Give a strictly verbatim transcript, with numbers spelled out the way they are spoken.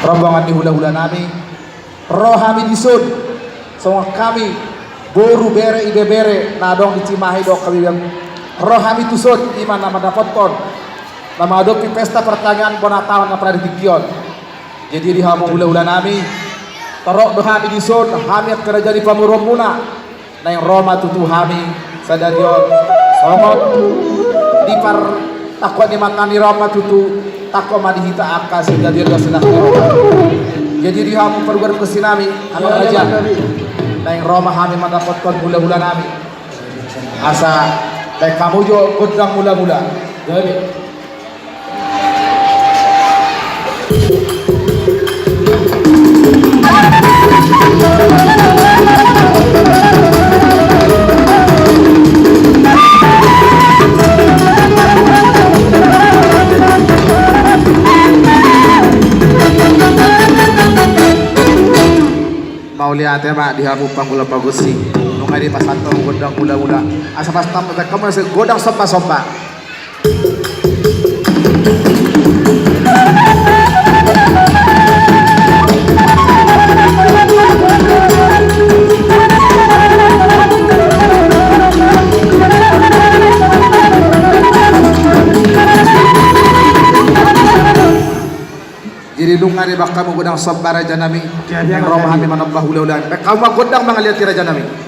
Rombongan ni hula-hula nami, ro hami dison, songon hami boru, bere, ibebere na adong di Cimahi dohot hami, ro hami tuson, i ma na mandapothon, na mangadopi pesta partangiangan bona taon na partingkian on. Jadi di hamu hula-hula nami, torop do hami dison, hami angka raja ni pamoruonmuna. Naeng ro ma tutu hami sadari on, songon di par tangkuan ni mata ni roha ma tutu, tangkuan ma di hita angka sadari on, silang ni roha. Jadi di hamu parubar ni konsi nami, amang raja, naeng ro ma hami mandapothon hula-hula nami. Asa baen hamu jo gondang mula-mula. Jadi mauliate ma di hamu pangula pagonsi. Nunga dipasahat gondang mula-mula. Asa pas tamu, baen hamu nasi gondang somba-somba. Jadi nunga dibaen hamu gondang somba raja nami. Naeng ro ma hami manomba hula-hula. Baen hamu ma gondang mangaliati raja nami.